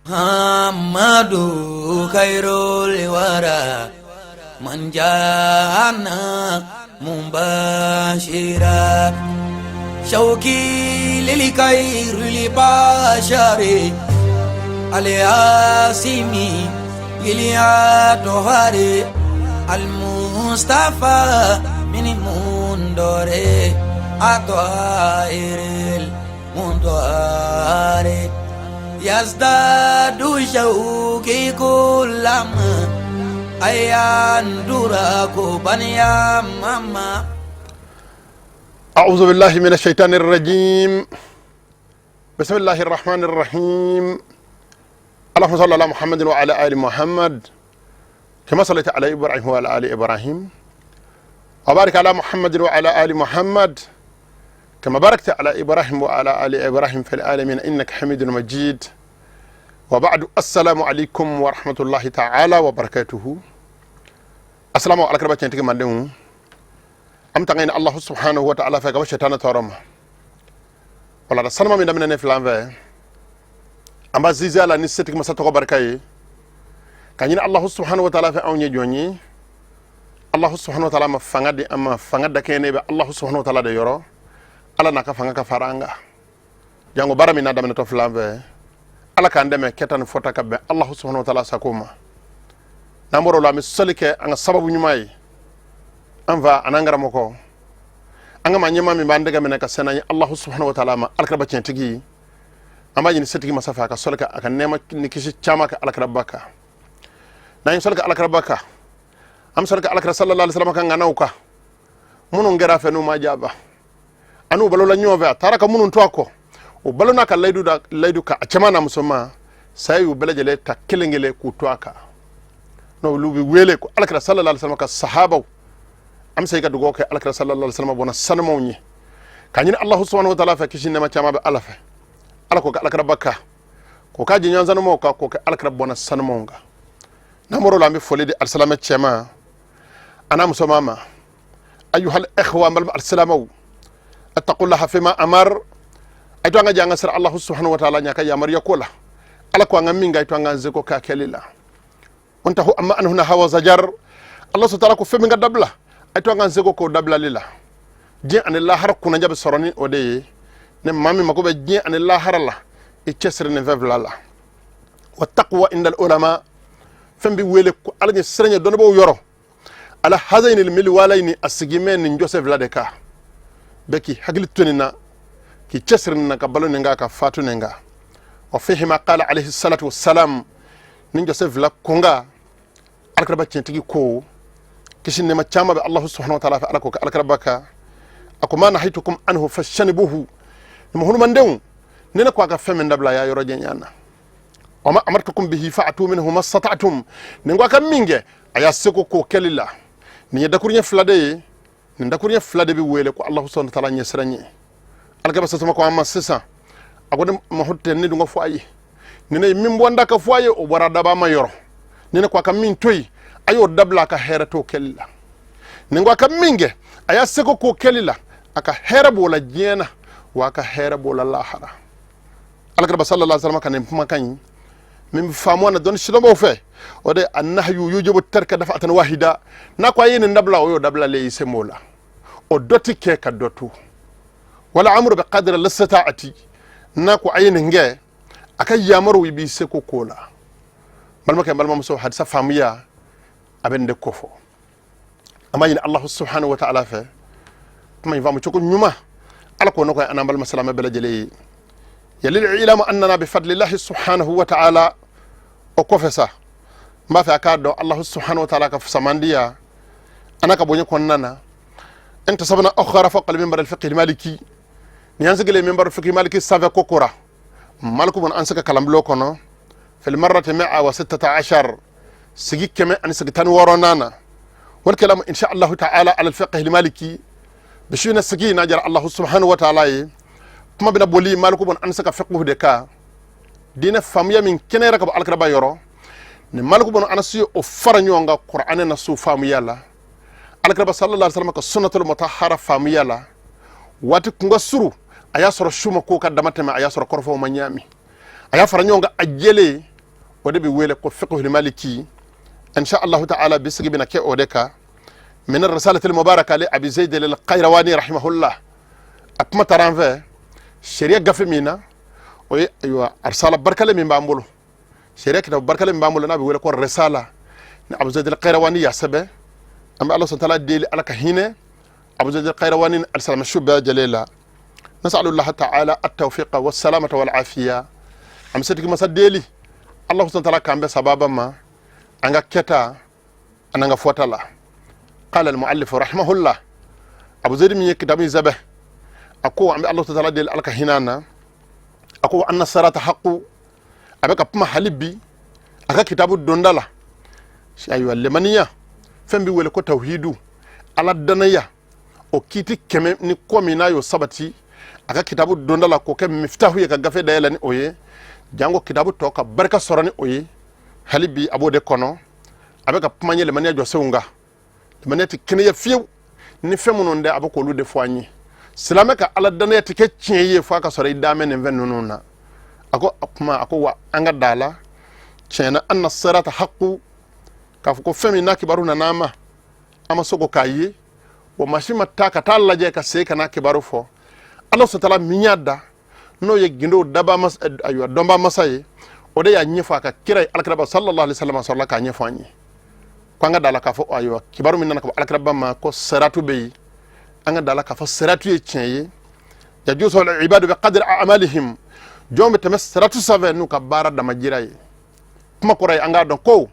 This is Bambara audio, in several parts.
Muhammadu khairul wara man jana mubashira shauki lil khairil bashari al-asimi lil atohari al-mustafa min mundore atoiril mundore yazdadu shauki kullama ayandura kubaniya mama. أعوذ بالله من الشيطان الرجيم. بسم الله الرحمن الرحيم. اللهم صل على محمد وعلى آل محمد كما صليت على إبراهيم وعلى آل إبراهيم، وبارك على محمد وعلى آل محمد كما باركت على إبراهيم وعلى آل إبراهيم في العالمين إنك حميد مجيد. وبعد، السلام عليكم ورحمة الله تعالى وبركاته. السلام عليكم ورحمة الله. An tanga Allah subhanahu wa ta'ala fɛ ka bɔ shetana tɔɔrɔ ma. Wala da sanuma min daminɛ ne filan fɛ, an b'a zizi a la ni setigi masa tɔgɔ barika ye, ka ɲini Allah subhanahu wa ta'ala fɛ. Anw ye jɔn ye? Allah subhanahu wa ta'ala ma fanga di an ma. Fanga dakɛɲɛ bɛ Allah subhanahu wa ta'ala de yɔrɔ. Ala n'a ka fanga ka fara an kan. Jango baara min n'a daminɛtɔ filan fɛ, Ala k'an dɛmɛ kɛta ni fɔta ka bɛn Allah subhanahu wa ta'ala sago ma. N'an bɔra o la, an bɛ sɔli kɛ an ka sababu ɲuman ye, an fa an'an karamɔgɔ, an ka maa ɲɛmaa min b'an dɛgɛ minɛ ka sɛnɛ ye Allahu subhanahu wa ta'ala ma, alakiraba tiɲɛtigi. An b'a ɲini setigi masa fɛ a ka sɔli kɛ, a ka nɛɛma ni kisi caman kɛ alakiraba kan. N'an ye sɔli kɛ alakiraba kan, an bɛ sɔli kɛ alakira sallallahu alaihi wasallam kan ŋanaw kan, minnu kɛra a fɛ n'u ma jaba, an'u balola ɲɔgɔn fɛ, a taara ka minnu to a kɔ, o balo n'a ka layidu da layidu kan, a cɛman n'a musoman, saya y'u bɛɛ lajɛlen ta kelen kelen k'u to a kan. N'olu bɛ wele ko alakira sallallahu alaihi wasallam ka sahabaw. An bɛ se ka dugawu kɛ alakira sallallahu alaihi wasallam bɔnna sanumaw ye, ka ɲini Allahu subhanahu wa ta'ala fɛ. Kisi nɛɛma caman bɛ Ala fɛ, Ala k'o kɛ alakira ba kan, k'o k'a jɛɲɔgɔn sanumaw kan, k'o kɛ alakira bɔnna sanumaw kan. N'an bɔr'o la, an bɛ foli di alisilamɛ cɛman a n'a musoman ma. Ayyuhal ikhwa, an balima alisilamɛw, attaqullaha fima amar. A to an ka jɛ an ka siran Allahu subhanahu wa ta'ala ɲɛ a ka yamaruya ko la. Ala ko an ka min kɛ, a to an k'an seko k'a kɛli la. Wantahu amma anhu naha wa zajar. Allah subhanahu wa ta'ala ko fɛn min ka dabila, a to an k'an seko k'o dabilali la. Diɲɛ ani lahara kunnadiya bɛ sɔrɔ ni o de ye. Ni maa min mako bɛ diɲɛ ani lahara la, i cɛsiri nin fɛn fila la. Wa taqwa inda ulama, fɛn bɛ wele ko Ala ɲɛ siran ɲɛ dɔnnibaaw yɔrɔ, ala hazayini mili walayini, a sigimɛ nin jɔsɛ fila de kan. Bɛɛ k'i hakili to nin na, k'i cɛsiri nin na, ka balo nin kan, ka fatu nin kan. Wa fihima qala alayhi salatu wassalam, nin jɔsɛ fila kunga, alakiraba tiɲɛtigi ko, kisi nɛɛma caman bɛ Allahu subhanahu wa ta'ala fɛ, Ala k'o kɛ alakiraba kan, a ko: ma nahaytukum anhu fajtanibuhu. Ni muhulumandenw, ni ne ko a ka fɛn min dabila, a y'a yɔrɔ jɛnya na. Wa ma amartukum bihi fa'tu minhu mastata'tum. Nin ko a ka min kɛ, a y'a seko k'o kɛli la. Nin ye dakuruɲɛ fila de ye. Nin dakuruɲɛ fila de bɛ wele ko Allahu subhanahu wa ta'ala ɲɛsiran ye. Alakiraba sasama ko an ma sisan, a ko ne mahu tɛ ne dun ka fɔ a ye, ni ne ye min bɔ n da ka fɔ a ye, o bɔra daba ma yɔrɔ. Ni ne ko a ka min to yen, a y'o dabila, a ka hɛrɛ t'o kɛli la. Nin ko a ka min kɛ, a y'a seko k'o kɛli la, a ka hɛrɛ b'o la diɲɛ na, wa a ka hɛrɛ b'o la lahara. Alakiraba sallallahu alaihi wasallam ka nin kumakan in min faamu na dɔnni sidɔnbaw fɛ, o de annahyu yujibu tarka dafa'atan wahida. N'a ko a ye nin dabila, o y'o dabilalen ye, sen b'o la, o dɔ ti kɛ ka dɔ to. Wala amru bi qadri listita'ati. N'a ko a ye nin kɛ, a ka yamaru, i b'i seko k'o la. Balimakɛ, balimamuso, hadisa faamuya a bɛ nin de kofɔ. An b'a ɲini Allahu subhanahu wa ta'ala fɛ, kuma in faamu cogo ɲuman, Ala k'o nɔgɔya an n'an balima silamɛ bɛɛ lajɛlen ye. Yalil ilamu annana bi fadlillahi subhanahu wa ta'ala. O kɔfɛ sa, n b'a fɛ a k'a dɔn Allahu subhanahu wa ta'ala ka samandiya ana ka bonya kɔnɔna na, intasabna akhara fawqa al-minbar al-fiqh al-maliki. Ni an sigilen minbar al-fiqh maliki sanfɛ ko kora maliku bɔn an se ka kalanbulon kɔnɔ, fil marrati mi'a wa sittata ashar, sigi 116nan na. Wal kalamu insha allahu ta'ala ala al-fiqh al-maliki bisina sigi n'a jara Allahu subhanahu wa ta'ala ye. Kuma bɛna boli maliku bɔn an se ka fiqh de kan, diinɛ faamuya min kɛnɛ yɛrɛ ka bɔ alakiraba yɔrɔ. Ni maliku bɔn anasi o fara ɲɔgɔn kan kuranɛ na so faamuya la, alakiraba sallallahu alaihi wasallam ka sunnatul mutahhara faamuya la. Waati kun ka suru, a y'a sɔrɔ su ma ko ka dama tɛmɛ, a y'a sɔrɔ kɔrɔfɔw ma ɲaami, a y'a fara ɲɔgɔn kan a jɛlen. O de bɛ wele ko fiqhul maliki. Insha allahu ta'ala, bi sigi bɛna kɛ o de kan. Min risalatil mubaraka li Abi Zayd al Qayrawani rahimahullah. A kuma taara an fɛ sariya gafe min na, o ye ayiwa arisala barikalen min b'an bolo, sariya kitabu barikalen min b'an bolo, n'a bɛ wele ko risala, ni Abu Zayd al Qayrawani y'a sɛbɛn. An bɛ Ala subhanahu wa ta'ala deli, Ala ka hinɛ Abu Zayd al Qayrawani ni alisilamɛ su bɛɛ lajɛlen la. Nasalullah ta'ala at-tawfiqa was-salamata wal-afiya. An bɛ setigi masa deli, Allah subhanahu wa ta'ala k'an bɛn sababa ma an ka kɛta an'an ka fɔta la. Qala al-muallif rahimahullah, Abu Zayd min ye kitabu in sɛbɛn, a ko an bɛ Allah subhanahu wa ta'ala deli, Ala ka hinɛ an na. A ko anna sarata haqqu. A bɛ ka kuma hali bi a ka kitabu donda la. Ayiwa, lemaniya fɛn bɛ wele ko tawhidu, Ala danaya, o kiiti kɛmɛ ni kɔ min n'a y'o sabati a ka kitabu donda la, k'o kɛ miftahu ye ka gafe dayɛlɛ ni o ye, janko kitabu tɔ ka barika sɔrɔ ni o ye. Hali bi a b'o de kɔnɔ, a bɛ ka kuma ɲɛ lemaniya jɔsenw kan. Lemaniya tɛ kɛnɛya fiyewu ni fɛn minnu tɛ, a bɛ k'olu de fɔ an ye. Silamɛ ka Ala danaya tɛ kɛ tiɲɛ ye fo a ka sɔrɔ i damɛ nin fɛn ninnu na. A ko a kuma, a ko wa an ka da la tiɲɛ na, anna sirata haqqu, k'a fɔ ko fɛn min n'a kibaru nana an ma, an ma se ko k'a ye wa, maa si ma taa ka taa lajɛ ka segin ka n'a kibaru fɔ. Ala sɔtala min y'a da, n'o ye gindo daba masa, ayiwa dɔnba masa ye, o de y'a ɲɛfɔ a ka kira ye, alakiraba sallallahu alaihi wasallam sɔrɔla k'a ɲɛfɔ an ye ko an ka da la k'a fɔ, ayiwa, kibaru min nana ka bɔ alakiraba ma ko siratu bɛ yen, an ka da la k'a fɔ siratu ye tiɲɛ ye. Yajuzu al ibadu bi qadri a'malihim, jɔn bɛ tɛmɛ siratu sanfɛ n'u ka baara damajira ye. Kuma kɔrɔ ye, an k'a dɔn ko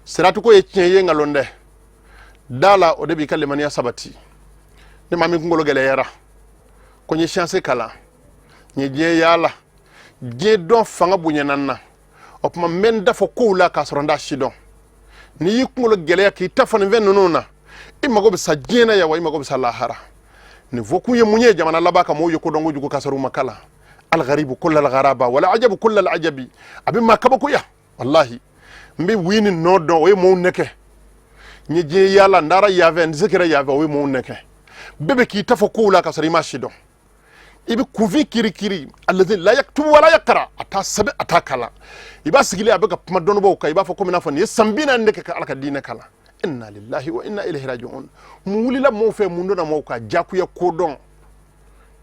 siratu ko ye tiɲɛ ye, nkalon tɛ da la. O de b'i ka limaniya sabati. Ni maa min kunkolo gɛlɛyara ko n ye siyansi kalan, n ye diɲɛ yaala, diɲɛ dɔn fanga bonyana n na, o tuma n bɛ n da fɔ kow la k'a sɔrɔ n t'a si dɔn. N'i y'i kunkolo gɛlɛya k'i ta fɔ nin fɛn ninnu na, i mago bɛ sa diɲɛ na yan wa, i mago bɛ sa lahara. Nin fɔkun ye mun ye? Jamana laban ka mɔgɔw ye kodɔn kojugu k'a sɔrɔ u ma kalan. Algharibu kulla algharaba wala ajabu kulla alajabi. A bɛ maa kabakoya wallahi. N bɛ oui ni non dɔn, o ye mɔɔw nɛgɛ. N ye diɲɛ yaala, n taara yan fɛ, n se kɛra yan fɛ, o ye mɔɔw nɛgɛ. Bɛɛ bɛ k'i ta fɔ kow la k'a sɔrɔ i ma si dɔn. I bɛ kunfin kirikiri, alladhi la yaktubu wala yaqra, a t'a sɛbɛn, a t'a kalan. I b'a sigilen, a bɛ ka kuma dɔnnibaaw kan, i b'a fɔ komi n'a fɔ nin ye san 40 de kɛ ka Ala ka diinɛ kalan. Inna lillahi wa inna ilayhi raji'un. Mun wulila mɔɔw fɛ? Mun donna mɔɔw kan? Jakuya kodɔn,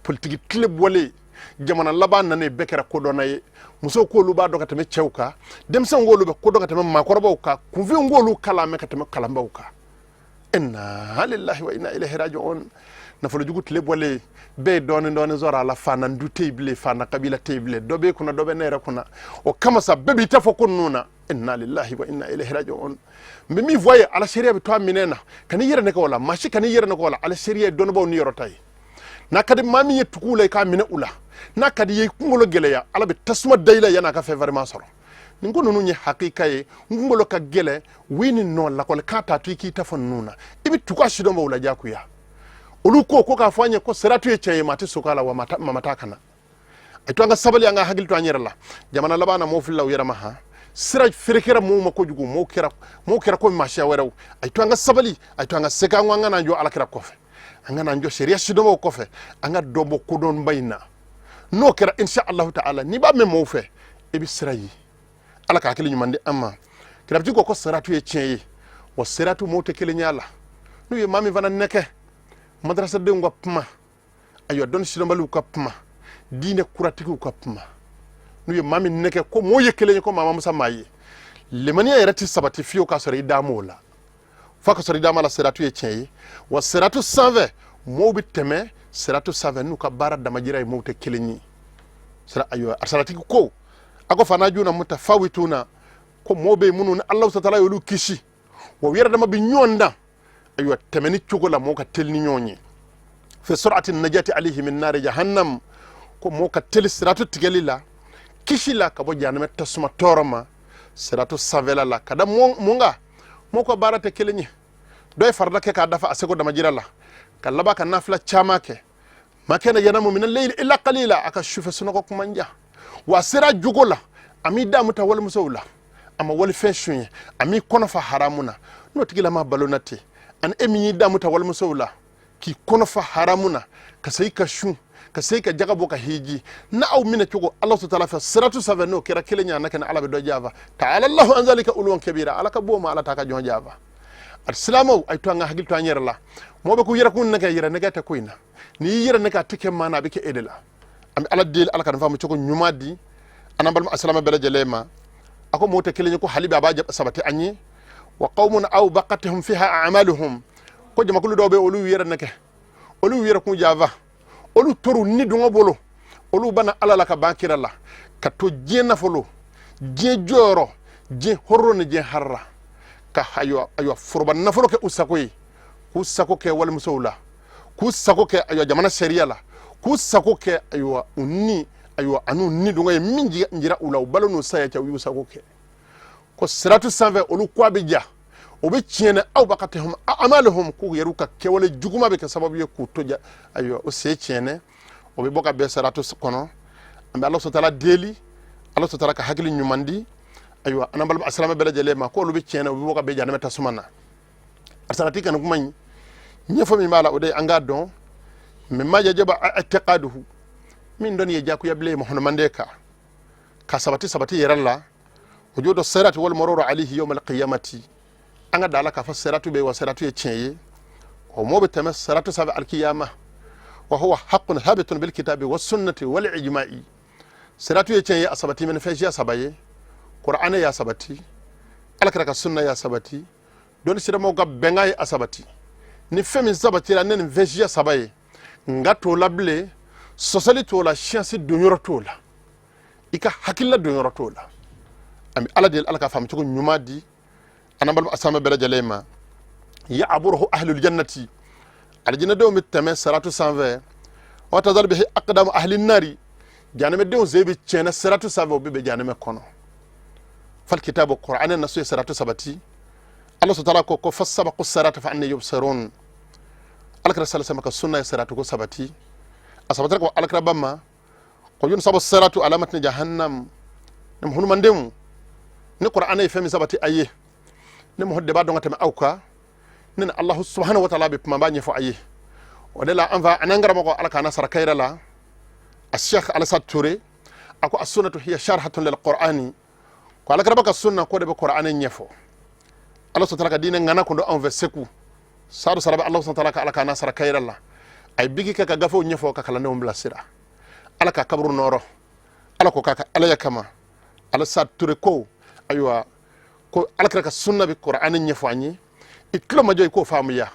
politiki tile bɔlen, jamana laban nanen, bɛɛ kɛra kodɔnna ye. Musow k'olu b'a dɔn ka tɛmɛ cɛw kan, denmisɛnw k'olu bɛ kodɔn ka tɛmɛ maakɔrɔbaw kan, kunfinw k'olu kalan mɛn ka tɛmɛ kalanbaw kan. Inna lillahi wa inna ilayhi raji'un. Nafolojugu tile bɔlen, bɛɛ ye dɔɔnin dɔɔnin sɔrɔ a la. Faana du tɛ yen bilen, faana kabila tɛ yen bilen, dɔ b'e kunna, dɔ bɛ ne yɛrɛ kunna. O kama sa, bɛɛ b'i ta fɔ ko ninnu na. Inna lillahi wa inna ilayhi raji'un. N bɛ min fɔ a ye, Ala sariya bɛ to a minɛ na, ka n'i yɛrɛ nɛgɛ o la. Maa si ka n'i yɛrɛ nɛgɛ o la. Ala sariya ye dɔnnibaaw ni yɔrɔ ta ye. N'a ka di maa min ye, tugu la, i k'a minɛ u la. N'a ka di i ye, i kunkolo gɛlɛya, Ala bɛ tasuma da i la yan'a ka fɛn farima sɔrɔ. Nin ko ninnu ye hakika ye. N kunkolo ka gɛlɛn, oui ni non, lakɔli kan t'a to i k'i ta fɔ ninnu na. I bɛ tugu a sidɔnbaw la diyagoya. Olu ko k'a fɔ an ye ko siratu ye tiɲɛ ye, maa tɛ soko a la wa, maa ma taa ka na. A to an ka sabali, an ka hakili to an yɛrɛ la. Jamana laban na, mɔgɔw filila u yɛrɛ ma. Han, sira ferekera mɔgɔw ma kojugu, mɔgɔw kɛra komi maasiya wɛrɛw. A to an ka sabali, a to an ka segin an ko an ka n'an jɔ alakira kɔfɛ, an ka n'an jɔ sariya sidɔnbaw kɔfɛ, an ka dɔ bɔ kodɔnba in na. N'o kɛra, insha allahu ta'ala, n'i b'a mɛn mɔgɔw fɛ, i bɛ sira ye. Ala ka hakili ɲuman di an ma. Kirabiti ko siratu ye tiɲɛ ye wa, siratu mɔgɔw tɛ kelen ye a la. N'u ye maa min fana nɛgɛ, madarasadenw ka kuma, ayiwa, dɔnni sidɔnbaliw ka kuma, diinɛ kuratigiw ka kuma, n'u ye maa min nɛgɛ ko mɔgɔw ye kelen ye, ko maa ma musa maa ye, limaniya yɛrɛ tɛ sabati fiyewu k'a sɔrɔ i da m'o la, f'a ka sɔrɔ i da m'a la. Siratu ye tiɲɛ ye wa, siratu sanfɛ mɔgɔw bɛ tɛmɛ siratu sanfɛ n'u ka baara damajira ye, mɔgɔw tɛ kelen ye. Sira, ayiwa, asaratigi ko, a ko fanajuna mutafawituna, ko mɔgɔw bɛ yen minnu ni Alahu taala y'olu kisi wa, u yɛrɛ dama bɛ ɲɔgɔn dan, ayiwa, tɛmɛni cogo la, mɔgɔw ka teli ni ɲɔgɔn ye. Fi surati najati alayhi min nari jahannam, ko mɔgɔw ka teli siratu tigɛli la, kisi la ka bɔ jahanamɛ tasuma tɔɔrɔ ma siratu sanfɛla la. Ka da mun kan? Mɔgɔw ka baara tɛ kelen ye. Dɔ ye farida kɛ k'a dafa a seko damajira la, ka laban ka nafila caman kɛ. Ma kana yanamu min al-layli illa qalila, a ka sufɛ sunɔgɔ kuma jan wa, a sera jogo la, a m'i damu ta walimusow la, a ma walifɛn suɲɛ, a m'i kɔnɔ fa haramu na. N'o tigilama balona ten, ani e min y'i damu ta walimusow la k'i kɔnɔ fa haramu na, ka segin ka sun, Ka se ka jaga bɔ ka hiji na aw minɛ cogo Ala subhanahu wa ta'ala fɛ siratu sanfɛ, n'o kɛra kelen ɲa na kɛnɛ, Ala bɛ dɔ jafa. Ta'ala Allahu an zalika uluwan kabira. Ala ka bɔ ma, Ala ta ka jɔn jafa. Alisilamɛw, a ye to an ka hakili to an yɛrɛ la. Mɔgɔ bɛ k'u yɛrɛ kun nɛgɛ, yɛrɛ nɛgɛ tɛ ko in na. N'i y'i yɛrɛ nɛgɛ, a tɛ kɛ maa na, a bɛ kɛ e de la. An bɛ Ala deli, Ala ka nin faamu cogo ɲuman di an n'an balima asilamɛ bɛɛ lajɛlen ma. A ko mɔgɔw tɛ kelen ye, ko hali bi a b'a sabati an ye. Wa qawmun awbaqatuhum fiha a'maluhum, ko jamakulu dɔw bɛ, olu y'u yɛrɛ nɛgɛ, olu y'u yɛrɛ kun janfa, olu toru ni dungɔ bolo, olu bana Ala la ka ban kira la, ka to diɲɛ nafolo, diɲɛ jɔyɔrɔ, diɲɛ hɔrɔn ni diɲɛ harara, ka ayiwa foroba nafolo kɛ u sago ye, k'u sago kɛ walimusow la, k'u sago kɛ ayiwa jamana sariya la, k'u sago kɛ ayiwa u ni ayiwa an'u ni dungɔ ye min jira u la, u balo n'u saya cɛ, u y'u sago kɛ. Ko siratu sanfɛ, olu ko a bɛ ja, o bɛ tiɲɛ dɛ. Awbaqatuhum a'maluhum, k'u yɛrɛ ka kɛwale juguma bɛ kɛ sababu ye k'u to ja, ayiwa o se tiɲɛ, o bɛ bɔ ka bɛn siratu kɔnɔ. An bɛ Ala sɔtala deli, Ala sɔtala ka hakili ɲuman di ayiwa an balima asilamɛ bɛɛ lajɛlen ma, k'olu bɛ tiɲɛ, u bɛ bɔ ka bɛn jahanama tasuma na. A sarati kanu kuma in ɲɛfɔ min b'a la, o de ye an k'a dɔn mimma yajibu i'tiqaduhu, min dɔnni ye jakuya bilen ye mɔhɔnɔmanden kan ka sabati sabati yɛrɛ la. Wujudu sirati wal mururu alayhi yawm alqiyamati, an ka da la k'a fɔ siratu bɛ yen, wa siratu ye tiɲɛ ye, o mɔɔ bɛ tɛmɛ siratu sanfɛ alkiyama. Wa huwa haqqun thabitun bil kitabi was sunnati wal ijma'i, siratu ye tiɲɛ ye, a sabati mɛ ni fɛn siya saba ye: Qur'anɛ y'a sabati, Alakira ka sunna y'a sabati, dɔnni siramaw ka bɛnkan ye a sabati. Ni fɛn min sabatira ne nin fɛn siya saba ye, nka t'o la bilen, sɔsɔli t'o la, siyansi donyɔrɔ t'o la, i ka hakilila donyɔrɔ t'o la. An bɛ Ala deli, Ala ka faamucogo ɲuman di an n'an balima asamɛ bɛɛ lajɛlen ma. Ya'buruhu ahlul jannati, alijinɛdenw bɛ tɛmɛ siratu sanfɛ. Wa tazalu bihi aqdamu ahli nari, jahanamɛdenw sen bɛ tiɲɛ siratu sanfɛ, o bɛ bɛn jahanamɛ kɔnɔ. Fal kitabu, qur'anɛ nasu ye siratu sabati. Ala subhanahu ko fastabaqu sirata fa anna yubsirun. Alakira sallallahu alaihi wasallam ka sunna ye siratu ko sabati. A sabatira ko alakira ba ma ko yunsabu siratu ala matni jahannam. Ni hunumandenw ni qur'anɛ ye fɛn min sabati a ye, ne mɔgɔ de b'a dɔn ka tɛmɛ aw kan. Ne ni Allahu subhanahu wa ta'ala bɛ kuma, b'a ɲɛfɔ a ye. O de la an fa an'an karamɔgɔ, Ala k'an sara kayira la, a Sheikh Alasa Ture, a ko as-sunnatu hiya sharhatun lil qur'ani, ko alakiraba ka sunna ko de bɛ qur'ani ɲɛfɔ. Ala sɔrɔ ka diinɛ ŋana kun don anw fɛ Segu sadu sara bɛ Ala sɔrɔ ka Ala k'an sara kayira la. A ye bigi kɛ ka gafew ɲɛfɔ ka kalandenw bilasira. Ala ka kaburu nɔrɔ, Ala ko k'a ka Alaya kama. Alasa Ture ko ayiwa ko alakira ka sunna bɛ qur'ani ɲɛfɔ an ye. I tulo ma jɔ, i k'o faamuya.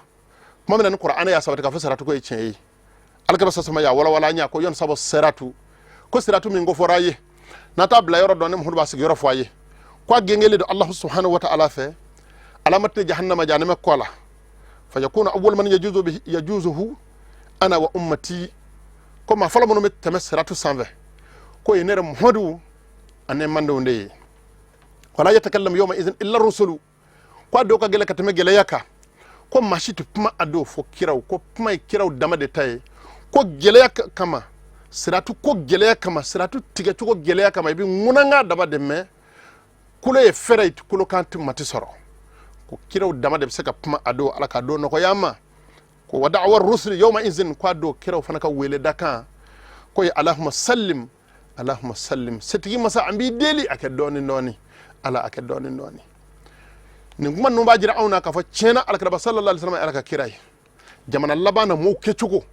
Tuma min na ni qur'ani y'a sabati k'a fɔ saratu ko ye tiɲɛ ye, alakira sasama y'a walawala an ye ko yunsabu siratu, ko siratu min ko fɔra a ye, n'a t'a bila yɔrɔ dɔn, ne Muhamadu b'a sigiyɔrɔ fɔ a ye, ko a gengelen don Allahu subhanahu wa ta'ala fɛ ala matni jahannama, jahannama kɔ la. Fa yakunu awwal man yajuzu bihi yajuzuhu ana wa ummati, ko maa fɔlɔ minnu bɛ tɛmɛ siratu sanfɛ, ko ye ne yɛrɛ Muhamadu ani mandenw de ye. Wala yatakallamu yawma idhin illa rusulu, ko a dɔw ka gɛlɛn ka tɛmɛ gɛlɛya kan, ko maa si tɛ kuma a dɔw fo kiraw, ko kuma ye kiraw dama de ta ye. Ko gɛlɛya kama siratu, ko gɛlɛya kama siratu tigɛcogo gɛlɛya kama, i bɛ ŋunankan dama de mɛn, kolo ye fɛrɛ ye, kolokan tɛ mati sɔrɔ, ko kiraw dama de bɛ se ka kuma a don. Ala k'a don nɔgɔya ma. Ko wa da'wa rusuli yawma izin, ko a don kiraw fana ka wele da kan ko ye Allahumma sallim, Allahumma sallim, setigi masa, an b'i deli, a kɛ dɔɔni dɔɔni, Ala a kɛ dɔɔni dɔɔni. Nin kuma ninnu b'a jira anw na k'a fɔ tiɲɛna alakiraba sallallahu alaihi wasallam Ala ka kira ye. Jamana laban na mɔgɔw kɛcogo,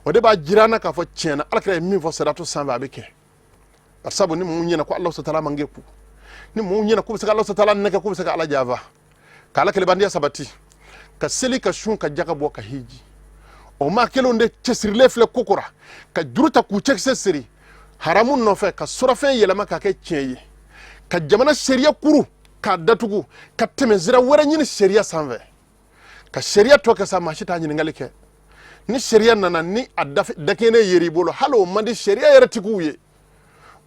o de b'a jira an na k'a fɔ tiɲɛna alakira ye min fɔ siratu sanfɛ, a bɛ kɛ. Bari sabu ni mɔgɔw ɲɛna ko Ala subhanahu man kɛ ku, ni mɔgɔw ɲɛna k'u bɛ se ka Ala subhanahu nɛgɛ, k'u bɛ se ka Ala janfa, ka Ala kelebandiya sabati, ka seli, ka sun, ka jaga bɔ, ka hiji, o maa kelenw de cɛsirilen filɛ ko kura ka juru ta k'u cɛkisɛ siri haramu nɔfɛ, ka surafɛn yɛlɛma k'a kɛ tiɲɛ ye, ka jamana sariya kuru k'a datugu, ka tɛmɛ sira wɛrɛ ɲini sariya sanfɛ, ka sariya tɔ kɛ sa, maa si t'a ɲininkali kɛ. Ni sariya nana ni a dakɛnɛ yer'i bolo, hali o man di sariya yɛrɛ tigiw ye.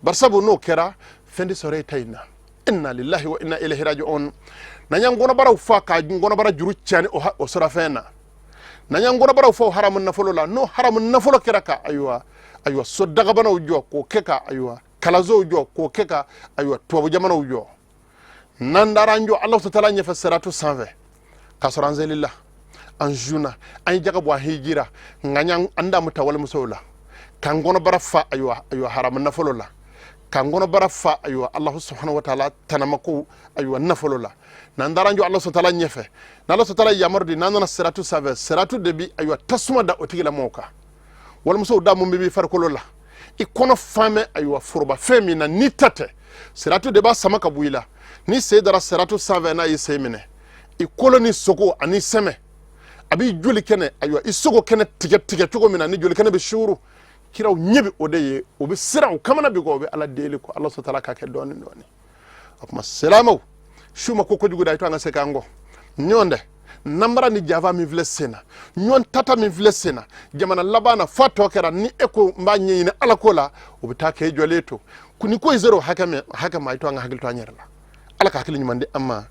Barisabu n'o kɛra, fɛn tɛ sɔrɔ e ta in na. Inna lillahi wa inna ilaihi raji'un. N'an y'an kɔnɔbaraw fa ka kɔnɔbara juru cani o surafɛn na, n'an y'an kɔnɔbaraw fa o haramu nafolo la, n'o haramu nafolo kɛra ka ayiwa so dagabanaw jɔ, k'o kɛ ka ayiwa kalansow jɔ, k'o kɛ ka ayiwa tubabu jamanaw jɔ, n'an taara an jɔ Ala taala ɲɛfɛ siratu sanfɛ, k'a sɔrɔ an selila, an sunna, an ye jaga bɔ, an hijira, nka an damu ta walimusow la. K'an kɔnɔbara fa, ayiwa, ayiwa, haramu nafolo la, k'an kɔnɔbara fa, ayiwa, Alahu subhanahu wa taala tanamako, ayiwa, nafolo la. N'an taara an jɔ Ala subhanahu wa taala ɲɛfɛ, n'Ala subhanahu wa taala yamaru di, n'an nana siratu sanfɛ, siratu de bi, ayiwa, tasuma da o tigilamɔgɔw kan. Walimusow, da mun bɛ b'i farikolo la, i kɔnɔ fan bɛ, ayiwa, forobafɛn min na n'i ta tɛ, siratu de b'a sama ka bɔ i la. Ni sen dara siratu sanfɛ, n'a y'i sen minɛ, i kolo ni sogo ani sɛmɛ, a b'i joli kɛnɛ, ayiwa, i sogo kɛnɛ tigɛ tigɛ cogo min na ni joli kɛnɛ bɛ suuru, kiraw ɲɛ bɛ o de ye. O bɛ siran, o kamana bi kɔ, o bɛ Ala deli ko Ala sɔtala k'a kɛ dɔɔni dɔɔni. O tuma, silamɛw, su ma ko kojugu da, i to an ka se k'an kɔ ɲɔgɔn dɛ. Nanbara ni janfa min filɛ sen na, ɲɔgɔn tata min filɛ sen na jamana laban na, f'a tɔ kɛra ni e ko n b'a ɲɛɲini Ala ko la, o bɛ taa k'e jɔlen to. Ni ko in sera o hakɛ min hakɛ ma, i to an ka hakili to an yɛrɛ la. Ala ka hakili ɲuman di an ma.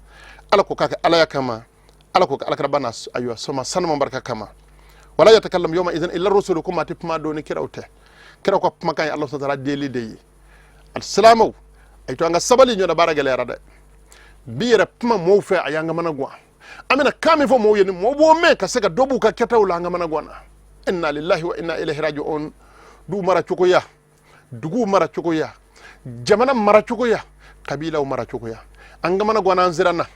Ala ko k'a kɛ Alaya kama, Ala ko k'Alakira na, ayiwa, sɔma sanuma barika kama. Wala yatakallamu yawma idhin illa rusulu, ko maa tɛ kuma don ni kiraw tɛ. Kiraw ka kumakan ye Ala sɔtara deli de ye. Alisilamɛw, a ye to an ka sabali ɲɔgɔn. Baara gɛlɛyara dɛ bi yɛrɛ. Kuma mɔɔw fɛ, a y'an kamana gan. An bɛna kan min fɔ mɔɔw ye, ni mɔɔw b'o mɛn ka se ka dɔ b'u ka kɛtaw la, an kamana gan na. Inna lillahi wa inna ilayhi raji'un. Du mara cogoya, duguw mara cogoya, jamana mara cogoya, kabilaw mara cogoya, an kamana gan, an siranna.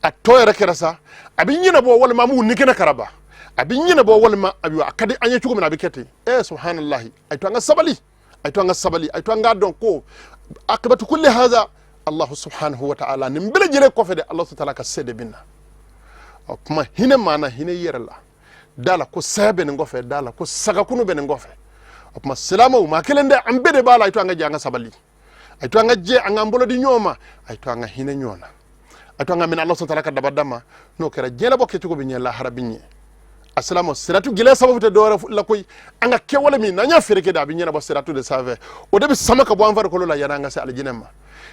A tɔ yɛrɛ kɛra sa, a bɛ ɲɛnabɔ walima an b'u ni kɛnɛ karaba, a bɛ ɲɛnabɔ walima a ka di an ye cogo min na, a bɛ kɛ ten. Subhanallahi. A to an ka sabali, a to an ka sabali, a to an k'a dɔn ko akibatu kulli haza Allahu subhanahu wa ta'ala. Nin bɛɛ lajɛlen kɔfɛ de, Allah ta'ala ka se de bɛ na. O kuma, hinɛ maa na, hinɛ i yɛrɛ la. Da la ko saya bɛ nin kɔfɛ, da la ko sagakunu bɛ nin kɔfɛ. O tuma, silamɛw, maa kelen dɛ, an bɛɛ de b'a la. A to an ka jɛ, an ka sabali. A to an ka jɛ, an k'an bolo di ɲɔgɔn ma. A to an ka hinɛ ɲɔgɔn na. A to an ka minɛ Allah ta'ala ka dabada ma. N'o kɛra, diɲɛlabɔ kɛcogo bɛ ɲɛ, lahara bɛ ɲɛ. A silamɛ, siratu gɛlɛya sababu tɛ dɔwɛrɛ la koyi. An ka kɛwale min n'an y'a feere kɛ de, a bɛ ɲɛnabɔ siratu de sanfɛ. O de bɛ sama ka bɔ an farikolo la yanni an ka se alijinɛ ma.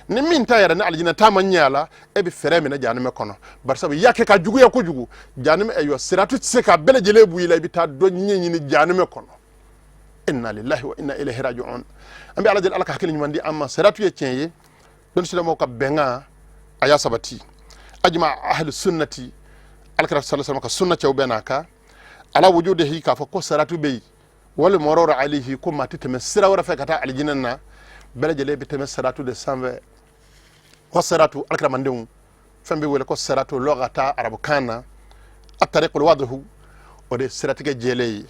Ni min ta yɛrɛ ni alijinɛ ta ma ɲɛ a la, e bɛ fɛɛrɛ minɛ jahanamɛ kɔnɔ, barisabu i y'a kɛ ka juguya kojugu. Jahanamɛ, ayiwa, siratu tɛ se k'a bɛɛ lajɛlen bɔ i la, i bɛ taa dɔ ɲɛɲini jahanamɛ kɔnɔ. Inna lillahi wa inna ilayhi raji'un. An bɛ Ala deli, Ala ka hakili ɲuman di an ma. Siratu ye tiɲɛ ye, dɔnni silamɛw ka bɛnkan a y'a sabati. Ajma ahlu sunnati, Alakira sallallahu alaihi wasallam ka sunna cɛw bɛɛ n'a kan ala wujudihi, k'a fɔ ko siratu bɛ yen, wal murur alayhi, ko maa tɛ tɛmɛ sira wɛrɛ fɛ ka taa alijinɛ na, bɛɛ lajɛlen bɛ tɛmɛ siratu de sanfɛ. Ko siratu, Alakira mandenw, fɛn bɛ wele ko siratu lɔgata, arabukan na, atariqul wadihu, o de ye siratigɛ jɛlen ye.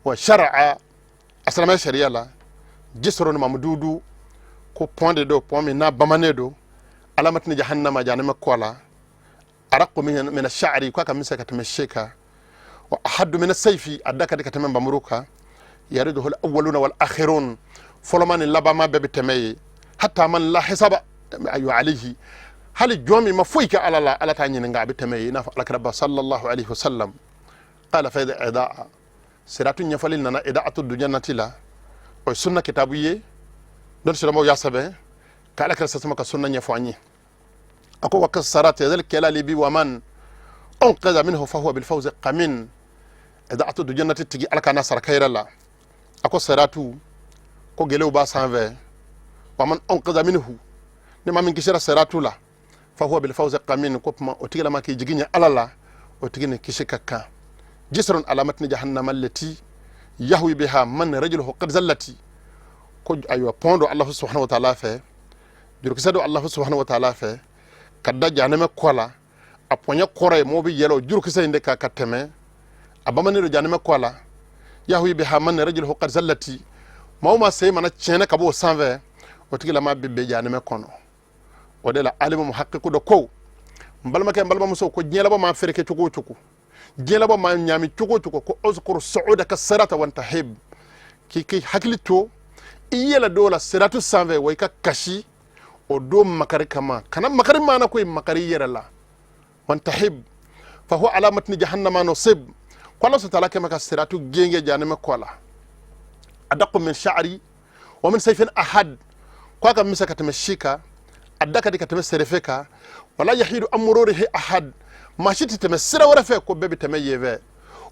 Wa shar'a, a silamɛ sariya la, jisrun mamdudu, ko pont de don, pont min n'a bamanen don, ala matni jahannama, jahanama kɔ la, araqu min ash-sha'ri, ko a ka misɛn ka tɛmɛ se kan, wa ahaddu min as-sayfi, a da ka di ka tɛmɛ npanmuru kan, yariduhu al-awwaluna wal akhirun, fɔlɔma ni labanma bɛɛ bɛ tɛmɛ ye, hatta man la hisaba, ayiwa, alayhi, hali jɔn min ma foyi kɛ Ala la, Ala t'a ɲininka, a bɛ tɛmɛ ye, i n'a fɔ Alakiraba sallallahu alaihi wasallam. Qala fa idaa siratu ɲɛfɔli nana idaatu dujannati la, o ye sunna kitabu ye, dɔnni silamɛw y'a sɛbɛn ka Alakira sasama ka sunna ɲɛfɔ an ye. A ko wa kasarat yadal kelali bi wa man unqidha minhu fa huwa bil fawzi qamin. Idaatu dujannati tigi, Ala ka n'a saraka yɛrɛ la, a ko siratu ko gelew b'a sanfɛ, wa man unqidha minhu, ni maa min kisira siratu la, fa huwa bil fawzi qamin, ko tuma o tigilama k'i jigi ɲɛ Ala la, o tigi ni kisi ka kan. Jisrun ala matni jahannama allati yahwi biha man rajuluhu qad zallati, ko ayiwa, pont do Allah subhanahu wa ta'ala fɛ, jurukisɛ do Allah subhanahu wa ta'ala fɛ ka da jahanamɛ kɔ la. A pɔnyɛ kɔrɔ ye mɔgɔw bɛ yɛlɛ o jurukisɛ in de kan ka tɛmɛ. A bamanen don jahanamɛ kɔ la. Yahwi biha man rajuluhu qad zallati, maa o maa sen mana tiɲɛnɛ ka bɔ o sanfɛ, o tigilama bɛ bɛn jahanamɛ kɔnɔ. O de la, alimu muhaqiqu dɔ ko, n balimakɛ, n balimamuso, ko diɲɛ laban maa feere kɛ cogo o cogo, diɲɛ laban maa ɲaami cogo o cogo, ko uzkur su'udaka sirata wantahib, k'i k'i hakili to i yɛlɛ dɔw la siratu sanfɛ, wa i ka kasi o don makari kama. Kana makari maana ko i makari i yɛrɛ la. Wantahib fa huwa ala matni jahannama nusib, ko Ala subhanahu wa ta'ala kɛmɛ ka siratu genge jahanama kɔ la, adaqu min sha'ri wa min sayfin ahad, ko a ka misɛn ka tɛmɛ si kan, a da ka di ka tɛmɛ serefe kan, wala yahidu an mururihi ahad, maa si tɛ tɛmɛ sira wɛrɛ fɛ, ko bɛɛ bɛ tɛmɛ yen fɛ.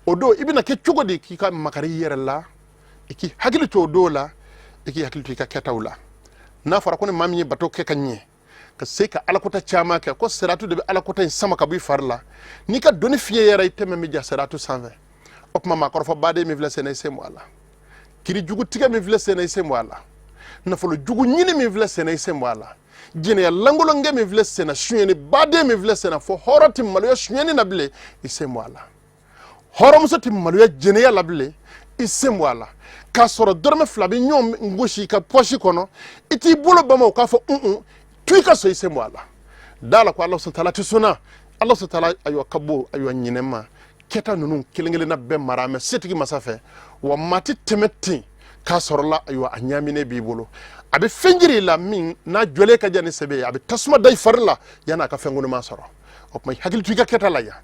O don, i bɛna kɛ cogo di k'i ka makari i yɛrɛ la? I k'i hakili to o don la, i k'i hakili to i ka kɛtaw la. N'a fɔra ko ni maa min ye bato kɛ ka ɲɛ, ka se ka alakota caman kɛ, ko siratu de bɛ alakota in sama ka bɔ i fari la, n'i ka doni fiɲɛ yɛrɛ, i tɛmɛ bɛ ja siratu sanfɛ. O tuma, maakɔrɔfɔ baden min filɛ sen na, i sen bɔ a la. Kiri jugu tigɛ min filɛ sen na, i sen bɔ a la. Nafolo jugu ɲini min filɛ sen na, i sen bɔ a la. Jɛnɛya lankolonkɛ min filɛ sen na, sonyɛni baden min filɛ sen na, fo hɔrɔn tɛ maloya sonyɛni na bilen, i sen bɔ a la. Hɔrɔnmuso tɛ maloya jɛnɛya la bilen, i sen bɔ a la. K'a sɔrɔ dɔrɔmɛ 2 bɛ ɲɔgɔn gosi i ka pɔsi kɔnɔ, i t'i bolo bama o k'a fɔ un to i ka so, i sen bɔ a la. Da la ko Ala taala tɛ sɔnna, Ala taala ayiwa ka bon ayiwa ɲinɛ ma. Kɛta ninnu kelen kelenna bɛɛ mara mɛ setigi masa fɛ, wa maa tɛ tɛmɛ ten k'a sɔrɔ la ayiwa a ɲaaminen b'i bolo. A bɛ fɛn jiri i la min n'a jɔlen ka jan ni sɛbɛ ye, a bɛ tasuma da i fari la yan'a ka fɛn kɔnɔma sɔrɔ. O tuma i hakili to i ka kɛta la yan.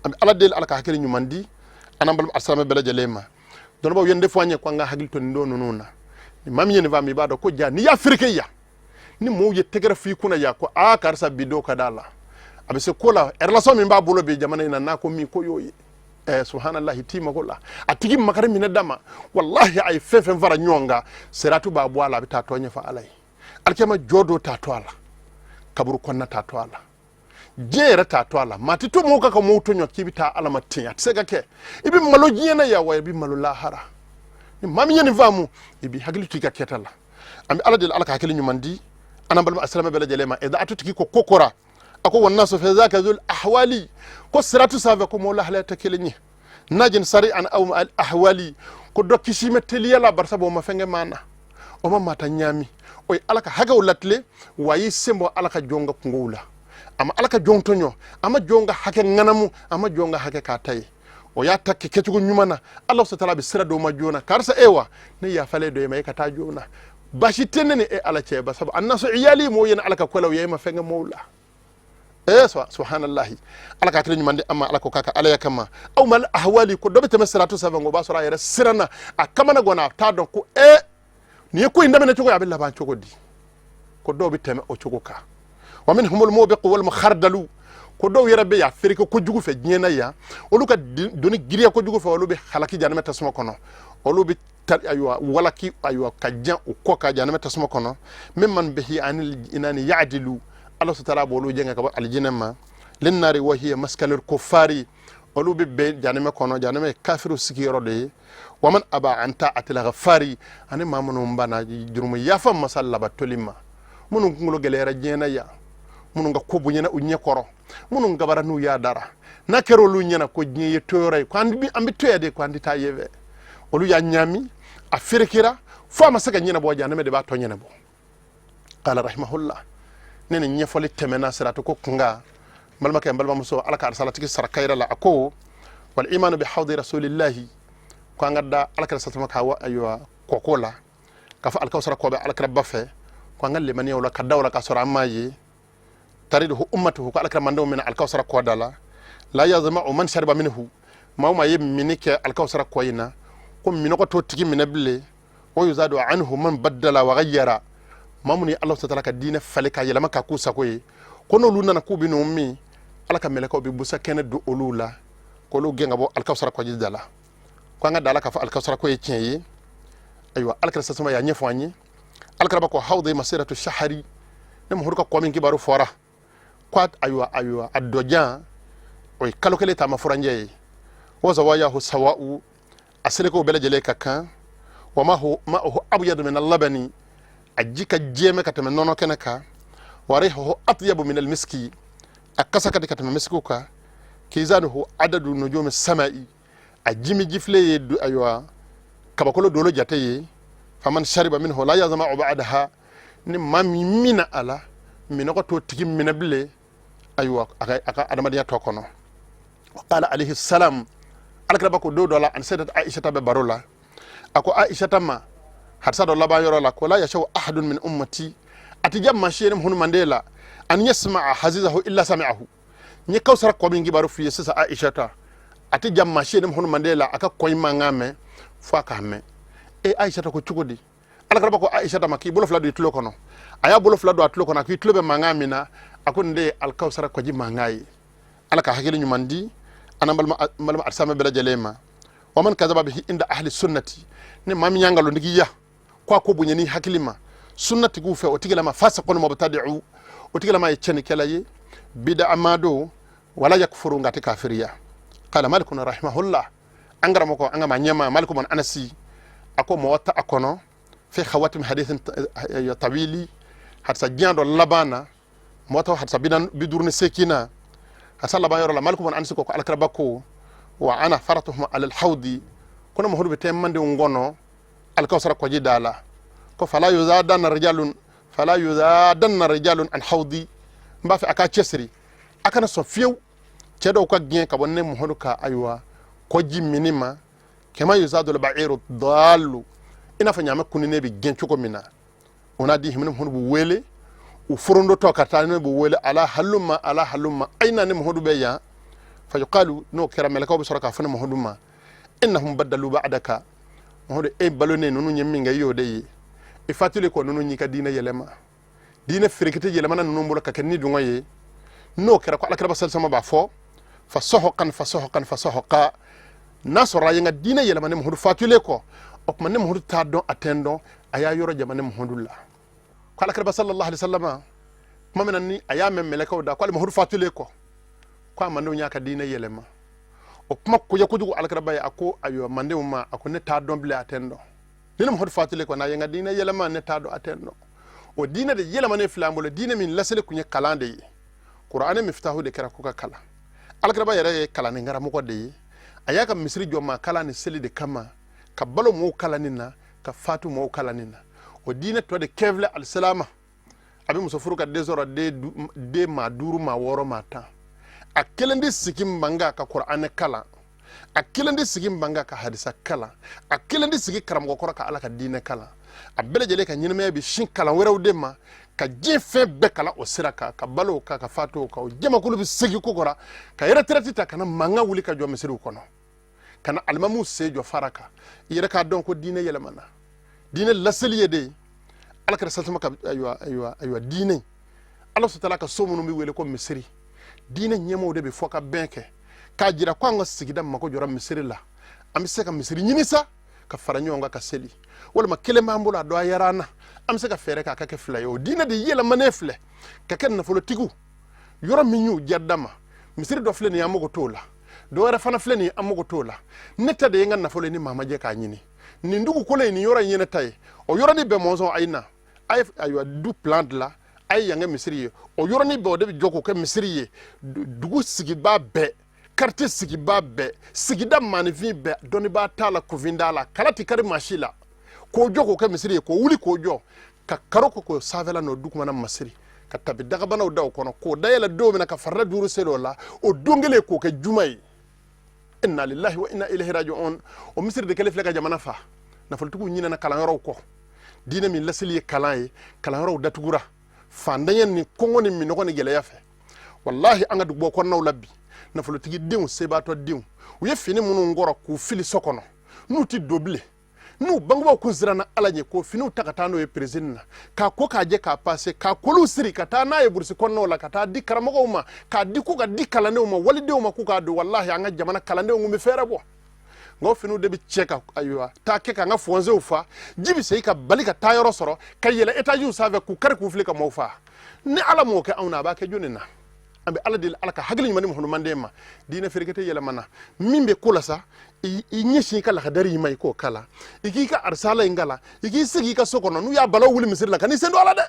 An bɛ Ala deli, Ala ka hakili ɲuman di an n'an balima alisilamɛ bɛɛ lajɛlen ma. Dɔnnibaw ye nin de fɔ an ye ko an ka hakili to nin don ninnu na. Ni maa min ye nin faamu, i b'a dɔn ko ja n'i y'a fereke yan, ni mɔgɔw ye tɛgɛrɛ f'i kunna yan ko aa karisa bi dɔw ka d'a la, a bɛ se ko la, relation min b'a bolo bi jamana in na, n'a ko min ko y'o ye. Subhanallahi, t'i mago la a tigi makari minɛ dama. Wallahi, a ye fɛn fɛn fara ɲɔgɔn kan, seratu b'a bɔ a la, a bɛ taa tɔ ɲɛfɔ Ala ye. Alikiyama jɔ don t'a to a la, kaburu kɔnɔna t'a to a la, diɲɛ yɛrɛ t'a to a la. Maa tɛ to mɔgɔw kan ka mɔgɔw tɔɲɔ k'i bɛ taa Ala ma ten, a tɛ se ka kɛ. I bɛ malo diɲɛ na yan, wa i bɛ malo lahara. Ni maa min ye nin faamu, i b'i hakili to i ka kɛta la. An bɛ Ala deli, Ala ka hakili ɲuman di an n'an balima alisilamɛ bɛɛ lajɛlen ma. Idaatu tigi ko ko kora a ko wannasu fi zaka zul ahwali, ko siratu sanfɛ ko mɔgɔw lahalaya tɛ kelen ye. Najin sari an aw al ahwali, ko dɔ kisi mɛ teliya la, barisa o ma fɛn kɛ maa na, o ma maa ta ɲaami, o ye Ala ka hakɛw latilen, wa a y'i sen bɔ Ala ka jɔn ka kungow la. A ma Ala ka jɔn tɔɲɔ, a ma jɔn ka hakɛ ŋanamu, a ma jɔn ka hakɛ k'a ta ye. O y'a ta kɛ kɛcogo ɲuman na. Ala taala bɛ sira dɔw ma joona. Karisa, e wa ne yafalen don e ma, e ka taa joona, baasi tɛ ne ni e Ala cɛ. Ba sabu annasu iyali, mɔgɔw ye Ala ka ko la, u ye e ma fɛn kɛ mɔgɔw la. Subhanallahi, Ala ka hakili ɲuman di an ma. Ala ko k'a ka Alaya kama aw ma ahwali, ko dɔ bɛ tɛmɛ siratu sanfɛ, o b'a sɔrɔ a yɛrɛ siranna, a kamana gwanna, a t'a dɔn ko nin ye ko in daminɛ cogo ye, a bɛ laban cogo di. Ko dɔw bɛ tɛmɛ o cogo kan. Wa minhumul mubiqu wal mukhardalu, ko dɔw yɛrɛ bɛ yan fereke kojugu fɛ diɲɛ na yan, olu ka doni giriya kojugu fɛ, olu bɛ halaki janɛmɛ tasuma kɔnɔ, olu bɛ ayiwa walaki ayiwa ka jan u kɔ ka janɛmɛ tasuma kɔnɔ. Mimman bihi anil inani ya'dilu, Ala taala b'olu jɛngɛ ka bɔ alijinɛ ma. Linnari wa hiya maskanul kuffari, olu bɛ bɛn janɛmɛ kɔnɔ, janɛmɛ ye kafiriw sigiyɔrɔ de ye. Wa man aba an ta'atil ghafari, ani maa minnu banna jurumu yafa masa labatoli ma, minnu kunkolo gɛlɛyara diɲɛ na yan, minnu ka ko bonyana u ɲɛ kɔrɔ, minnu gabara n'u y'a dara, n'a kɛra olu ɲɛna ko diɲɛ ye toyɔrɔ ye, ko an bɛ to yan de, ko an tɛ taa yen fɛ, olu y'a ɲaami, a ferekera fo a ma se ka ɲɛnabɔ, janɛmɛ de b'a tɔ ɲɛnabɔ. Qala rahimahullah, ne ni ɲɛfɔli tɛmɛna siratu ko kunga. N balimakɛ, n balimamuso, Ala ka arisalatigi sara kayira la. A ko wal imanu bi hawdi rasulillahi, ko an ka da Ala kira satuma ka wa ayiwa kɔko la, k'a fɔ alikawusara kɔ bɛ Ala kira ba fɛ, ko an ka limaniya o la, ka da o la k'a sɔrɔ an m'a ye. Tariduhu ummatuhu, ko Ala kira mandenw minɛ alikawusara kɔ da la. La yazma'u man shariba minhu, maa o maa ye minni kɛ alikawusara kɔ in na, ko minɔgɔ t'o tigi minɛ bilen. Wa yuzadu anhu man baddala wa ghayyara, maa minnu ye Ala taala ka diinɛ falen k'a yɛlɛma k'a k'u sago ye, ko n'olu nana k'u bɛ n'o min, Ala ka mɛlɛkɛw bɛ busa kɛnɛ don olu la k'olu gɛn ka bɔ alikawusara kɔji da la. Ko an ka da la k'a fɔ alikawusara ko ye tiɲɛ ye. Ayiwa, Ala kira sasama y'a ɲɛfɔ an ye. Ala kira ko hawdi masiratu shahari, ne Muhamadu ka kɔ min kibaru fɔra ko ayiwa a dɔjan o ye kalo kelen taama furanjɛ ye. Wa zawayahu sawa'u, a selekew bɛɛ lajɛlen ka kan. Wa ma'uhu abyadu min al-labani, a ji ka jɛmɛ ka tɛmɛ nɔnɔ kɛnɛ kan. Wa rihuhu atyabu min al-miski, a kasa ka di ka tɛmɛ misikiw kan. Kizanuhu adadu nujumi samai, a jimi jifile ye ayiwa kabakolo dolo jate ye. Faman shariba minhu la yazma'u ba'daha, ni maa min minna a la, minɔgɔ t'o tigi minɛ bilen ayiwa a ka adamadenya tɔ kɔnɔ. Wa qala alayhi salam, Alakiraba ko don dɔ la, ani Sayyidat Aishata bɛ baro la, a ko Aishata ma hadisa dɔ laban yɔrɔ la ko la yashaw ahadun min ummati, a ti ja maa si ye ne Muhamadu manden la, an yasma'a hazizahu illa sami'ahu. N ye kawusara kɔ min kibaru f'i ye sisan Aishata, a ti ja maa si ye ne Muhamadu manden la a ka kɔ in mankan mɛn fo a k'a mɛn. E Aishata ko cogo di? Alakiraba ko Aishata ma k'i bolo fila don i tulo kɔnɔ. A y'a bolo fila don a tulo kɔnɔ, a k'i tulo bɛ mankan min na, a ko nin de ye alikawusara kɔji mankan ye. Ala ka hakili ɲuman di an n'an balima alisamɛ bɛɛ lajɛlen ma. Wa man kazaba bihi inda ahli sunnati, ni maa min y'a nkalontigiya ko a ko bonya ni hakili ma sunnatigiw fɛ, o tigilama fasiqun mubtadi'u, o tigilama ye cɛnnikɛla ye, bid'a maa don, wala yakfuru, nka a tɛ kafiriya. Qala malikun rahimahullah, an karamɔgɔ, an ka maa ɲɛmaa Maliku bun Anasi, A ko mɔgɔ ta a kɔnɔ fi khawatim hadithin tawili, hadisa diɲɛ dɔ laban na, mɔgɔ ta hadisa 58 na, hadisa laban yɔrɔ la, Maliku bun Anasi ko ko alakiraba ko wa ana faratuhum ala alhawdi, ko ne Muhamadu bɛ taa mandenw kɔnɔ alikawusara kɔji da la, ko fala yuzadanna rijalun, fala yuzadanna rijalun an hawdi. N b'a fɛ a k'a cɛsiri, a kana sɔn fiyewu cɛ dɔw ka gɛn ka bɔ ne Muhamadu ka ayiwa kɔji minni ma, kama yuzadul ba'iru dallu, i n'a fɔ ɲaamɛ kununnen bɛ gɛn cogo min na. O n'a di himini Muhamadu b'u wele, u forondotɔ ka taa, ne b'u wele ala halumma, ala halumma, ayi na, ne Muhamadu bɛ yan. Fayuqalu, n'o kɛra mɛlɛkɛw bɛ sɔrɔ k'a fɔ ne Muhamadu ma, innahum badalu ba'daka, Muhamadu e balonen ninnu ye min kɛ i y'o de ye, i fatulen kɔ ninnu y'i ka diinɛ yɛlɛma, diinɛ ferekete yɛlɛmana ninnu bolo ka kɛ ni dungɔ ye. N'o kɛra ko alakiraba salisama b'a fɔ fa sɔhɔkan, fa sɔhɔkan, fa sɔhɔka, n'a sɔrɔ a ye n ka diinɛ yɛlɛma ne Muhamadu fatulen kɔ, o tuma ne Muhamadu t'a dɔn, a tɛ n dɔn, a y'a yɔrɔ jama ne Muhamadu la. Ko alakiraba sallallahu alaihi wasallam tuma min na ni a y'a mɛn mɛlɛkɛw da ko ale Muhamadu fatulen kɔ ko a mandenw y'a ka diinɛ yɛlɛma, o kuma koya kojugu alakiraba ye, a ko ayiwa mandenw ma, a ko ne t'a dɔn bilen, a tɛ n dɔn, ni ne Muhamadu fatulen kɔ n'a ye n ka diinɛ yɛlɛma, ne t'a dɔn, a tɛ n dɔn. O diinɛ de yɛlɛmanen filɛ an bolo, diinɛ min laseli kun ye kalan de ye, kuranɛ mifitahu de kɛra ko ka kalan. Alakiraba yɛrɛ ye kalannen karamɔgɔ de ye, a y'a ka misiri jɔ maa kalan ni seli de kama, ka balo mɔgɔw kalanni na, ka fatu mɔgɔw kalanni na. O diinɛ tɔ de kɛ filɛ alisilama, a bɛ muso furu ka den sɔrɔ, den maa 5, maa 6, maa 10, a kelen de sigi mankan ka kuranɛ kalan, a kelen de sigi mankan ka hadisa kalan, a kelen de sigi karamɔgɔ kɔrɔ ka ala ka diinɛ kalan. A bɛɛ lajɛlen ka ɲɛnamaya bɛ sin kalan wɛrɛw de ma, ka diɲɛ fɛn bɛɛ kalan o sira kan, ka balo o kan, ka fatu o kan. O jamakulu bɛ segin ko kɔrɔ ka retraite ta, ka na mankan wuli ka jɔ misiriw kɔnɔ, ka na alimamuw sen jɔ fara kan. I yɛrɛ k'a dɔn ko diinɛ yɛlɛmana, diinɛ laseli ye de ye ala kɛra sasuma ka ayiwa ayiwa ayiwa diinɛ ala sutala ka so minnu bɛ wele ko misiri, diinɛ ɲɛmɔgɔw de bɛ fɔ ka bɛn kɛ k'a jira ko an ka sigida mako jɔra misiri la, an bɛ se ka misiri ɲini sa ka fara ɲɔgɔn kan ka seli, walima kelen b'an bolo a dɔ a yɛrɛ an na, an bɛ se ka fɛɛrɛ k'a ka kɛ 2 ye. O diinɛ de yɛlɛmanen filɛ ka kɛ nafolotigiw yɔrɔ min y'u diya da ma, misiri dɔ filɛ nin ye an mago t'o la, dɔ wɛrɛ fana filɛ nin ye an mago t'o la, ne ta de ye n ka nafolo ye ni maa ma jɛ k'a ɲini, nin dugukolo in nin yɔrɔ in ye ne ta ye, o yɔrɔnin bɛɛ mɔnzɔn a ye na, a ye ayiwa du plan dilan, a ye yan kɛ misiri ye, o yɔrɔnin bɛɛ o de bɛ jɔ k'o kɛ misiri ye. Dugu sigibaa bɛɛ, quartier sigibaa bɛɛ, sigida maaninfin bɛɛ, dɔnnibaa t'a la, kunfin t'a la, kala tɛ kari maa si la, k'o jɔ k'o kɛ misiri ye, k'o wuli k'o jɔ ka karo ko k'o sanfɛla n'o dugumana masiri, ka tabi dagabanaw da o kɔnɔ, k'o dayɛlɛ don min na ka farida 5 seli o la, o don kelen k'o kɛ juma ye. Inna lillahi wa inna ilayhi raji'un. O misiri de kɛlen filɛ ka jamana fa. Nafolotigiw ɲinɛna kalanyɔrɔw kɔ, diinɛ min laseli ye kalan ye, kalanyɔrɔw datugura fantanya ni kɔngɔ ni minɔgɔ ni gɛlɛya fɛ. Walahi an ka dugubaw kɔnɔnaw la bi, nafolotigi denw, sebaatɔ denw, u ye fini minnu kɔrɔ k'u fili so kɔnɔ n'u ti don bilen, n'u bangebaaw kun siranna ala ɲɛ k'o finiw ta ka taa n'o ye peresini na, k'a ko k'a jɛ, k'a pase, k'a kolow siri ka taa n'a ye burusi kɔnɔnaw la, ka taa di karamɔgɔw ma, k'a di k'u ka di kalandenw ma, walidenw ma k'u k'a don, walahi an ka jamana kalandenw kun bɛ fɛɛrɛ bɔ. Nka o finiw de bɛ cɛ ka ayiwa taa kɛ k'an ka fɔnsew fa, ji bɛ segin ka bali ka taa yɔrɔ sɔrɔ ka yɛlɛ etaziw sanfɛ k'u kari k'u fili ka maaw fa. Ni ala m'o kɛ anw na, a b'a kɛ jɔnni na? An bɛ ala deli, ala ka hakili ɲuman di muhamadu ma. Diinɛ ferekete yɛlɛmana min bɛ ko la sa, i ɲɛsin i ka lakadari in ma, i k'o kalan, i k'i ka arisala in kalan, i k'i sigi i ka so kɔnɔ. N'u y'a balaw wuli misiri la, kan'i sen don a la dɛ,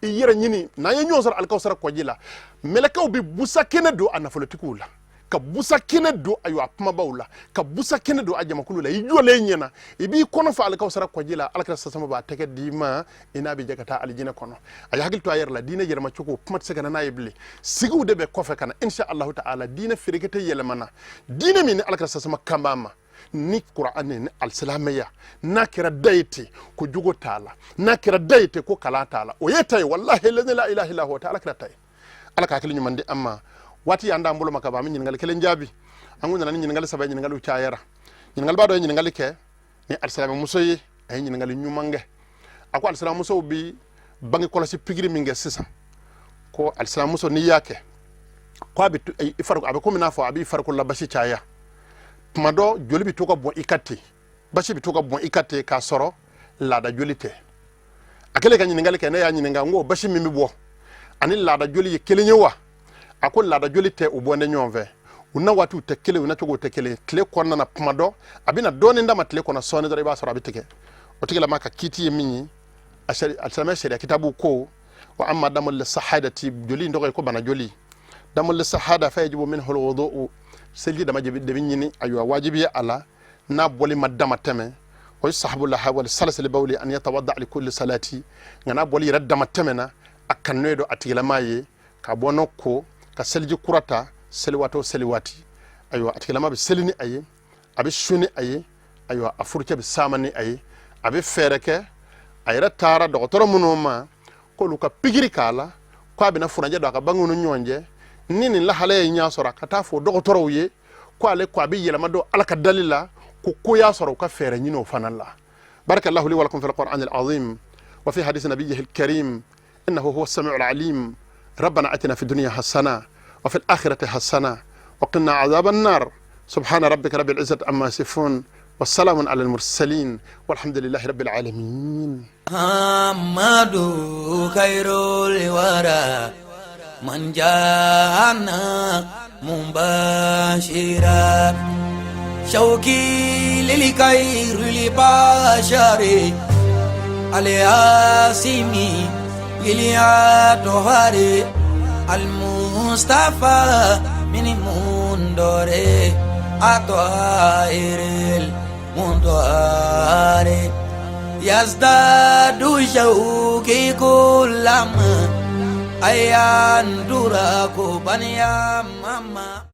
i yɛrɛ ɲini. N'an ye ɲɔgɔn sɔrɔ alikawusara kɔji la, mɛlɛkɛw bɛ busa kɛnɛ don a nafolotigiw la, ka busa kɛnɛ don ayiwa kumabaw la, ka busa kɛnɛ don a jamakulu la. I jɔlen ɲɛna, i b'i kɔnɔ fa alikawusara kɔji la, alakira sasama b'a tɛgɛ d'i ma, i n'a bɛ jɛ ka taa alijinɛ kɔnɔ. A ye hakili to a yɛrɛ la, diinɛ yɛlɛma cogo kuma tɛ se ka na n'a ye bilen, sigiw de bɛ kɔfɛ ka na insha allahu ta'ala. Diinɛ ferekete yɛlɛmana, diinɛ min ni alakira sasama kan b'a ma ni kuranɛ ni alisilamɛya, n'a kɛra da ye ten ko jogo t'a la, n'a kɛra da ye ten ko kalan t'a la, o ye ta ye. Walahi la ilaha illa huwa, o tɛ alakira ta ye. Ala ka hakili ɲuman di an ma. Waati y'an d'an bolo ma ka ban, an bɛ ɲininkali kelen jaabi. An kun nana ni ɲininkali 3 ye, ɲininkaliw cayara. Ɲininkaliba dɔ ye ɲininkali kɛ ni alisilamɛmuso ye, a ye ɲininkali ɲuman kɛ. A ko alisilamusow bi bange kɔlɔsi pikiri min kɛ sisan, ko alisilamuso n'i y'a kɛ, ko a bɛ i farikolo, a bɛ komi n'a fɔ a b'i farikolo la basi caya, tuma dɔ joli bɛ to ka bɔn i kan ten, basi bɛ to ka bɔn i kan ten k'a sɔrɔ laada joli tɛ. A kɛlen ka ɲininkali kɛ, ne y'a ɲininka n ko basi min bɛ bɔ ani laada joli ye kelen ye wa? A ko laada joli tɛ, u bɔ tɛ ɲɔgɔn fɛ. U na waatiw tɛ kelen, u na cogow tɛ kelen. Tile kɔnɔna na, kuma dɔ a bɛna dɔɔnin d'a ma tile kɔnɔ, sɔɔni dɔrɔn i b'a sɔrɔ a bɛ tigɛ. O tigilama ka kiiti ye min ye, a silamɛ sariya kitabu ko wa amma damul istihadati, joli in tɔgɔ ye ko bana joli, damul istihada fa yajibu minhu alwudu, seliji dama de bɛ ɲini, ayiwa, wajibi ye a la n'a bɔli ma dama tɛmɛ. Wa yustahabu laha wa lisalasili bawli an yatawadda li kulli salati. Nka n'a bɔli yɛrɛ dama tɛmɛna, a kanunen don a tigilama ye ka bɔ n'o ko ka seliji kura ta seli waati o seli waati. Ayiwa, a tigilama bɛ seli ni a ye, a bɛ sun ni a ye, ayiwa, a furucɛ bɛ saama ni a ye. A bɛ fɛɛrɛ kɛ, a yɛrɛ taara dɔgɔtɔrɔ minnu ma k'olu ka pikiri k'a la, k'a bɛna furancɛ don a ka bangew ni ɲɔgɔn cɛ. Ni nin lahalaya in y'a sɔrɔ, a ka taa fɔ dɔgɔtɔrɔw ye ko ale ko a bɛ yɛlɛma don Ala ka dali la, ko y'a sɔrɔ u ka fɛɛrɛ ɲini o fana la. Barakallahu li wa lakum fil qur'an al-azim wa fi hadith nabiyyihi al-karim innahu huwa as-sami'u al-alim. Rabbana atina fi dunya hasana wa fil akhirati hasana wa qina adhaban nar. Subhana rabbika rabbil izzati amma yasifun wa salamun ala al-mursalin walhamdulillahi rabbil alamin. Muhammadu khairul wara man jana mubashira shauki lil khairil bashari alyasimi lil atohari al mustafa min mundore atoiril mundore yazdadu shauki kulama ayandura kubaniya mama.